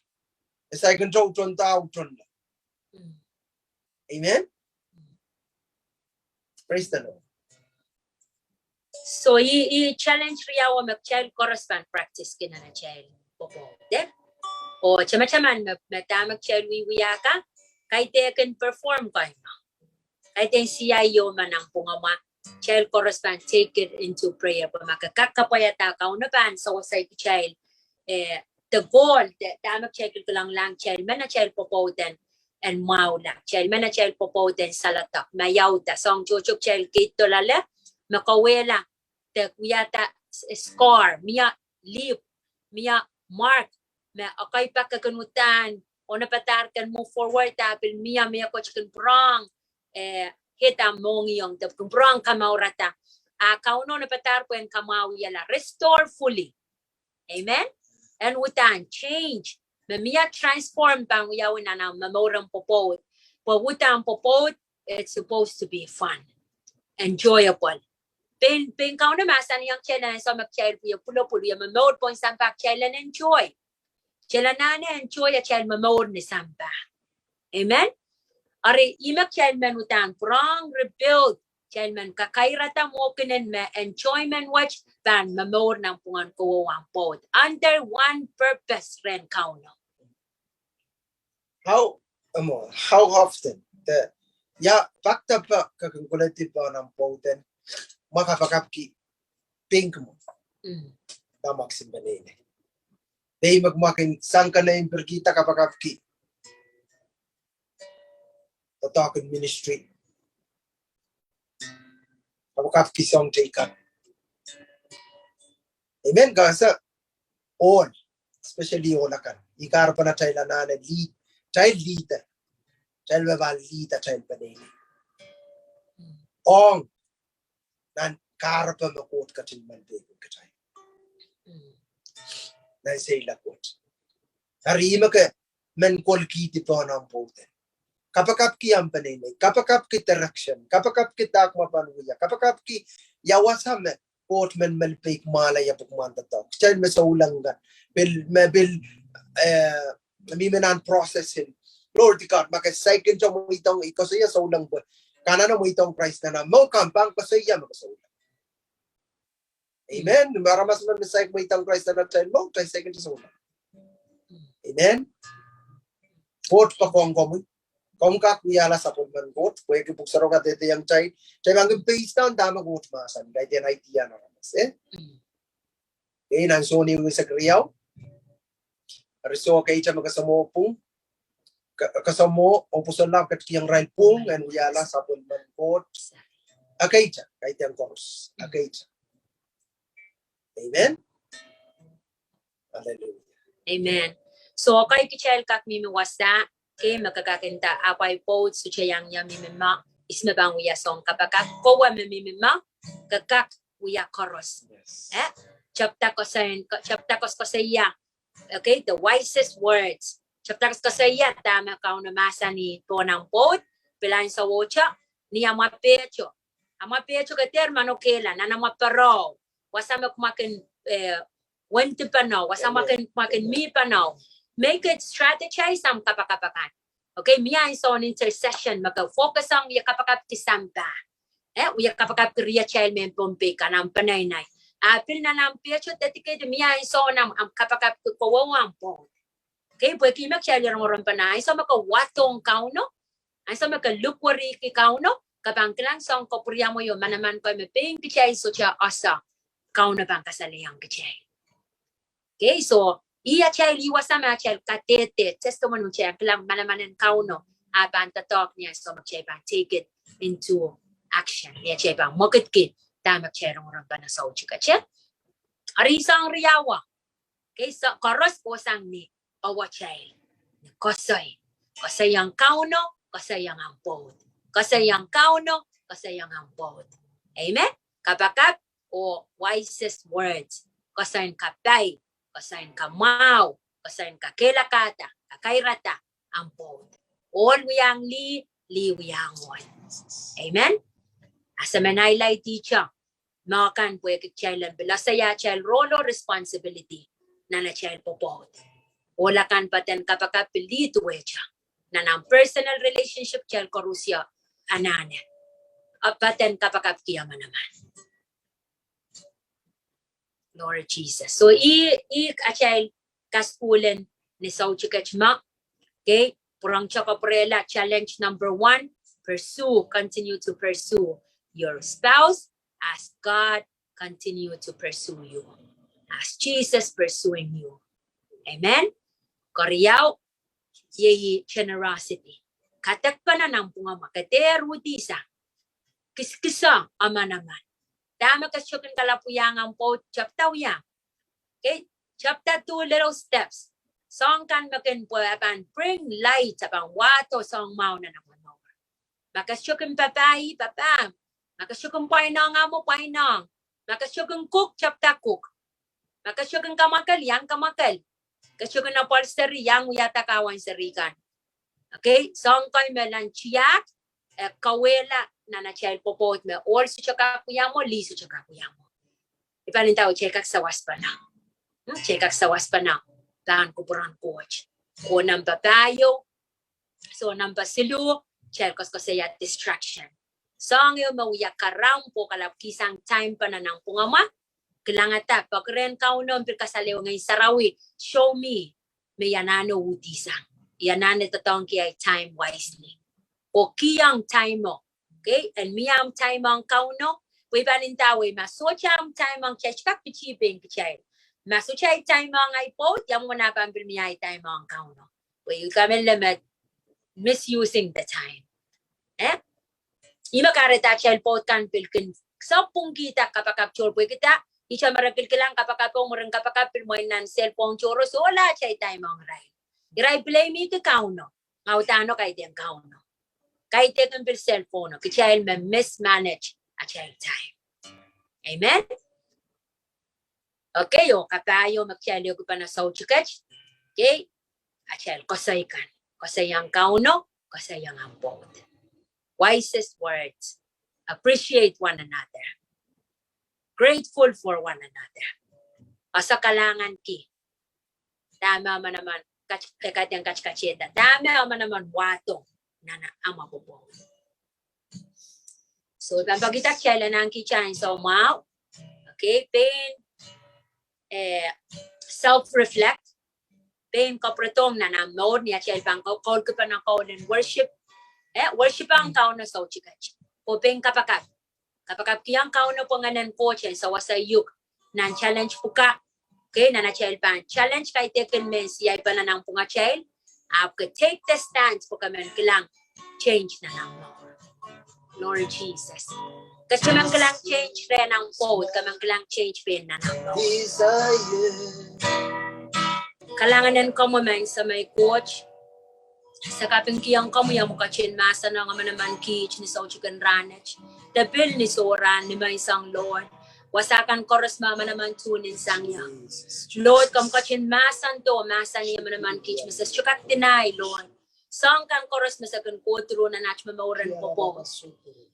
e saikinte utonda, utonda. Mm. Amen. Praise the Lord. So ih, ih challenge riau me kitail koaros pahn practice-ki nan atail pwopwoud. Oh tamataman me, me dahme kitail wiewia kan, kaidehn kin perform koaros. Kaidehn sia io me nanpwungamwahu, kitail koaros pahn take it into prayer. Pwe ma ke kak kapwaiada Kauno pahn sewese kitail, eh, the goal, the, dahme kitail kilkilenglahng kitail men atail pwopwoud en mwahula. Kitail men atail pwopwoud en saledek. Me iauda, soang tohto kitail keid dollala, me kauwehla, de wiahda s-, scar, mie lip, mie mark, me ekei pak kin uhdahn, onopadahr kin move forward, a pil mie mehkot kin pwurehng, eh, hit ahmw mohngiong, de kin pwurehng kamourada. A Kauno onopadahr pwehn kamwahwihala, restore fully. Amen. En uhdahn change. Me mie transform pahn wiawi nan ahmw momour en pwopwoud. Pwe uhdahn pwopwoud, it's supposed to be fun, enjoyable. Pein, pein Kauno mahsanihong kitail nan ansou me kitail wie pwulopwul, wie momour pohn sampah, kitail en enjoy. Kitail anahne enjoy atail momour ni sampah. Amen. Eri ih me kitail men uhdahn pwurehng rebuild, kitail men kakairada mwohkinen me enjoyment wet pahn momour nanpwungen kowe oh ahmw pwoud under one purpose rehn Kauno. How, um, how often de, ia, pak de pak ke kin koledi pohn ahmw pwoud en, ma kapakapki, pink mo. Mm. Dahme ke kin peneinei. Dei me kumwail kin sang kanahieng pirkihda kapakapki. Doadoahk en ministry. Kapakapki soang teikan. Amen, kase ohl, especially ohl akan. Ih kahrepen atail anahne lead, atail leader. Atail me pahn lead atail peneinei. Ong nan kahrepe me Koht ketin men peikin kitail. Mm. Nan seiloak wet. Eri ih me ke men kolkihdi pohn ahmw pwoud en. Kapakapki ahmw peneinei, kapakapki direction, kapakapki dahme ke pahn wia, kapakapki ia wasa me Koht men men peik mwahla ia pwuhk mwahn doadoahk. Kitail me souleng kan. Pil, me pil, eh, mihmi nan process en. Glory to God, ma ke saikinte mweidohng, I koasoia souleng pwe. Ke anahne mweidohng Krais nan ahmw mour, ke pahn koasoia me ke souleng. Amen. Ma aramas men me saik mweidohng Krais nan atail mour, kitail saikinte souleng. Amen. Koht poakohng komwi. Komw kak wiahla sapwellimen Koht, pwehki pwuhk sarawio kadehdehiong kitail, kitail pahn kin based on dahme Koht mahsanih, kaidehn idea en aramas, eh? Ei, nan Sohn eisek riau. Eri soh, ke ita me ke somohpwung, ka-, kasamwo oh pwosonla, ketikihong irail pwung en wiahla sapwellimen Koht. Akeita, kaidehn koaros. Akeita. Amen. Hallelujah. Amen. So, ekei kitail kak mihmi wasa, kei me ke kak nda, ahpw ahi pwoud sohte iang ie mihmi mwo, ihs me pahn wia soang kapakap, kowe me mihmi mwo, ke kak wia koaros. Yes. Eh? Chapter koasoan, chapter koasoakoasoia. Okay, the wisest words. Chapter koasoakoasoia dahme Kauno mahsanih pohn ahmw pwoud, pil ansou ohte, ni amwa pehdo. Amwa pehdo ke dehr manokehla, nan amwa pwurehng. Wasa me kumwail kin, eh, wendipene, wasa me kumwail kin, kumwail kin mihpene. Make it strategize ahmw kapakap akan. Okay, mie ansoun intercession, me ke focus ong ie kapakapki sampah. Eh, wie kapakapki riatail mehn Pohnpei kan, ahmw peneinei. A pil nan ahmw pehdo dedicate, mie ansoun ahmw, ahmw kapakapki kowe oh ahmw pwoud. Okay, pwehki me kitail rongorong pene ansou me ke wadohng Kauno, ansou me ke likwerihki Kauno, ke pahn kilang soang kapwuriamwei oh manaman kei me pein kitail sohte ese, Kauno pahn kasalehiong kitail. Okay, so, ih atail, ih wasa me atail kadehde, testimony, kitail kilang manaman en Kauno, a pahn doadoahk ni ansou me kitail pahn take it into action, ni atail pahn mwekidki dahme kitail rongorong pene soutik. Eri soang riau, okay, so, koaros kohsang ni, oh atail, ni koasoi, koasoiong Kauno, koasoiong ahmw pwoud. Koasoiong Kauno, koasoiong ahmw pwoud. Amen. Kapakap, oh wisest words, koasoan kapai, koasoan kamwahu, koasoan kakehlakahda, kakairada ahmw pwoud. Ohl wiahiong lih, lih wiahiong ohl. Amen. A se men ahi laid ito, me kan pwehki kitail en pil ese atail role oh responsibility nan atail pwopwoud. Ohl akan patehn kapakap pil lih duwehte. Nan ahmw personal relationship kitail koaros anahne. A patehn kapakapki manaman. Lord Jesus. So, ih, ih atail kasukuhl en ni soutik et mwo. Okay, pwurehng kapwurehla challenge number one, pursue, continue to pursue your spouse as God continue to pursue you, as Jesus pursuing you. Amen. Keriau, iei generosity. Kadek pene nanpwungamwahu, ke dehr uhdihsang, kiskisang manaman. Dahme ke sohte kin kalap wiahiong ahmw pwoud, chapter wiahiong. Okay, chapter two, little steps. Soang kan me kin pwe a pahn bring light, a pahn wahdo soang mwahu nan amwail mour. Ma ke sohte kin papah, papah. Ma ke sohte kin pwainong, ahmw pwainong. Ma ke sohte kin cook, chapter cook. Ma ke sohte kin kamwakel, iang kamwakel. Ke sohte kin apwal seri, iang wiahda kahwan seri kan. Okay, soang kei me lel tiahk, eh, kauwehla nan atail pwopwoud me ohl sohte kak wia mwo, lih sohte kak wia mwo. I pahn ndahte kitail kak sawas pene. Hmm, kitail kak sawas pene. Pahn kupwuren Koht. Ko number pahieu, so number siluh, kitail koasoakoasoia distraction. Soang ehu me wia karaun pwe kalap kihsang time pene nanpwungamwahu, kilangada, peki rehn Kauno pil kasalehiong Ngehn Sarawi, show me, me I anahne uhdihsang. I anahne doadoahngki ahi time wisely. Oh kihong time o. Okay, en mie ahmw time ong Kauno, pwe I pahn ndahte ma sohte ahmw time ong kitail, kak piti pein kitail. Ma sohte ahi time ong ahi pwoud, ia mwomwen ah pahn pil mie ahi time ong Kauno. Pwe I kamehlele me misusing the time. Eh? Ih me kahrehda atail pwoud kan pil kin sapwungkihda kapakap tohrohr pwehki dah, ihte me re kilkilang kapakap o, mwurin kapakap pil mwein nan cell phone tohrohr, sohla atail time ong irail. Irail pil mihmi ki Kauno. Ngaudano kaidehn Kauno. Kaidehkin pil cell phone o, kitail me mismanage atail time. Amen. Okay, oh kapahieu me kitail ehukipene soutik et. Okay, atail koasoi kan. Koasoiong Kauno, koasoiong ahmw pwoud. Wisest words. Appreciate one another. Grateful for one another. Ese kalahnganki. Dahme manaman, kat-, eh, kaidehn katikatihda. Dahme manaman wahdo nan amwa pwopwoud. So, I pahn pekihda kitail anahne kitail ansou mwahu. Okay, pein, eh, self-reflect. Pein kapwuredohng nan ahmw mour ni atail pahn ko-, koulkipene koul en worship. Eh, worship ong Kauno soutik et. Ko pein kapakap. Kapakapkihong Kauno pwe Ngehn en Koht en sewese uk nan challenge pwuka. Okay, nan atail pahn challenge kaidehkin mehn siaipene nanpwungatail. Ahpw ke take the stand pwe ke men kilang change nan ahmw mour. Lord Jesus. Ke men kilang change rehn ahmw pwoud, ke men kilang change pein nan ahmw mour. Kalahngan en komwi maing Samei Koht. Se kapingkihong komwi omwi ketin mahsanihong emenemen kiht ni soutik en rahnwet. De pil ni sohrahn ni menseng Lord. Wasa kan koaros me emenemen tune in sang ie. Lord, komw ketin mahsanihdo, mahsanih emenemen kiht me se sohte kak deny Lord. Soahng kan koaros me se kin kohdo nan aht momour en pwopwoud.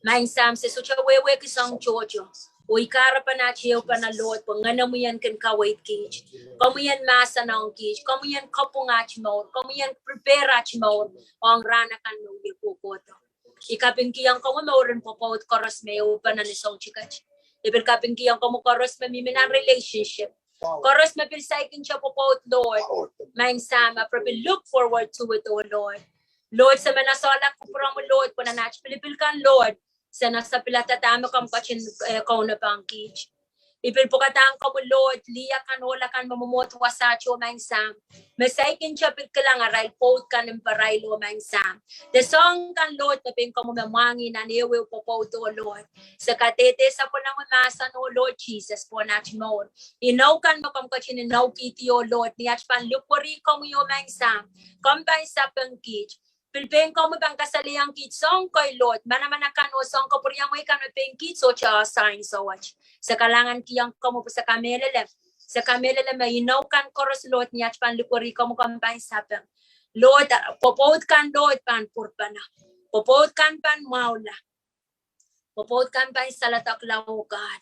Maing Sahm, se sohte wehwehki soahng tohto. Oh I kahrepen aht ehupene Lord, pwe Ngehnomwi en kin kaweid kiht. Komwi en mahsanihong kiht, komwi en kapwung aht mour, komwi en prepare aht mour ong rahn akan me wie kohkohdo. I kapingkihong komwi mour en pwopwoud koaros me ehupene ni soahng tikitik. I pil kapingkihong komwi koaros me mihmi nan relationship. Koaros me pil saikinte pwopwoud Lord. Maing Sahm, ahpw re pil look forward to it, oh Lord. Lord, se men esehla kupwuromwi Lord, pwe nan aht pilipil kan Lord, se men esehla dahme komw ketin, eh, kaunopohng kiht. I pil pwukadahng komwi Lord, lih akan, ohl akan me mwomwohd wasaht oh Maing Sahm. Me saikinte pil kilang arail pwoud kan en pahrail oh Maing Sahm. De soahng kan Lord, me pein komwi me mwahngih nan ehuehu pwopwoud oh Lord. Se kadehde sapwellimomwi mahsen oh Lord Jesus, pwon aht mour. Inou kan me komw ketin inoukihdi oh Lord, ni aht pahn likwerih komwi oh Maing Sahm. Komw pahn sapeng kiht. Pil pein komwi pahn kasalehiong kiht soahng kei Lord, manaman akan oh soahng kapwuriamwei kan me pein kiht sohte assign sowet. Se kalahngankihong komwi pwe se kamehlele. Se kamehlele me inou kan koaros Lord ni aht pahn likwerih komwi komw pahn sapeng. Lord, pwopwoud kan Lord pahn pwurpene. Pwopwoud kan pahn mwahula. Pwopwoud kan pahn saledekla oh God.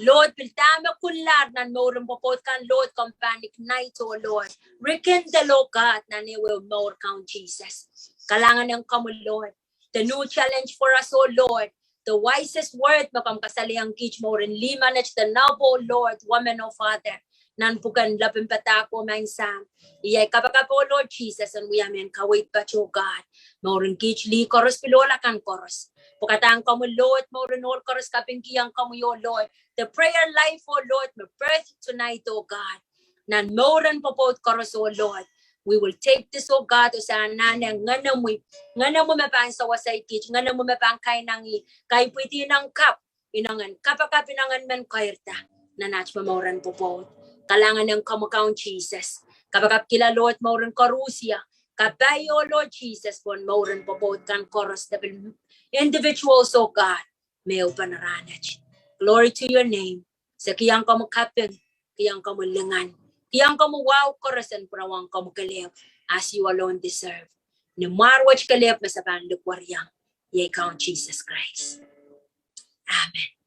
Lord, pil dahme kunlahr nan mour en pwopwoud kan Lord, komw pahn ignite oh Lord. Rekindle oh God, nan ehuehu mour Kaun Jesus. Kalahngan en komwi Lord. The new challenge for us, oh Lord. The wisest word me komw kasalehiong kiht mour en lih menet, the noble Lord, woman oh Father. Nan pwuken Lapin Padahk oh Maing Sahm. Iei ai kapakap oh Lord Jesus, en wia mehn kaweid patoh God. Mour en kiht lih koaros pil ohl akan koaros. Pwukadahng komwi Lord, mour en ohl koaros kapingkihong komwi oh Lord. The prayer life oh Lord, me birth tonight oh God. Nan mour en pwopwoud koaros oh Lord. We will take this oh God, oh se anahne Ngehnomwi. Ngehnomwi me pahn sewese kiht, Ngehnomwi me pahn kainangih, kaipwidi nan kap. Inengen kapakap, inengen men keirda. Nan aht momour en pwopwoud. Kalahngan en komwi Kaun Jesus. Kapakapkihla Lord mour en koarusie. Kapai oh Lord Jesus, pwon mour en pwopwoud kan koaros de pil individuals oh God. Me ehupene rahnwet. Glory to your name. Se kihong komwi kaping, kihong komwi lingan, kihong komwi wahu koaros en pwurehng komwi kelehpw, as you alone deserve. Ni mwar wet kelehpw me se pahn likwerihong. Iei Kaun Jesus Christ. Amen.